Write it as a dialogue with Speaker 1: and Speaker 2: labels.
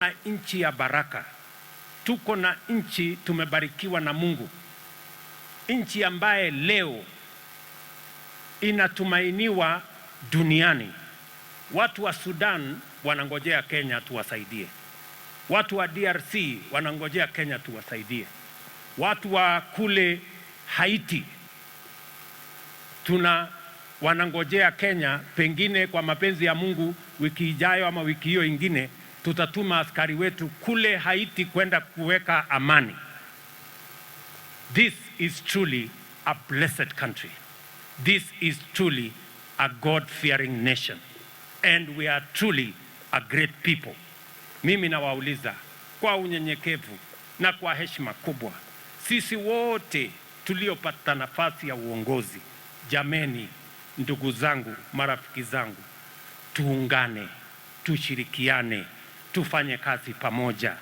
Speaker 1: Na nchi ya baraka, tuko na nchi tumebarikiwa na Mungu, nchi ambaye leo inatumainiwa duniani. Watu wa Sudan wanangojea Kenya tuwasaidie, watu wa DRC wanangojea Kenya tuwasaidie, watu wa kule Haiti tuna wanangojea Kenya. Pengine kwa mapenzi ya Mungu, wiki ijayo ama wiki hiyo ingine tutatuma askari wetu kule Haiti kwenda kuweka amani. This is truly a blessed country. This is truly a God-fearing nation. And we are truly a great people. Mimi nawauliza kwa unyenyekevu na kwa heshima kubwa, sisi wote tuliopata nafasi ya uongozi, jameni, ndugu zangu, marafiki zangu, tuungane, tushirikiane, tufanye kazi pamoja.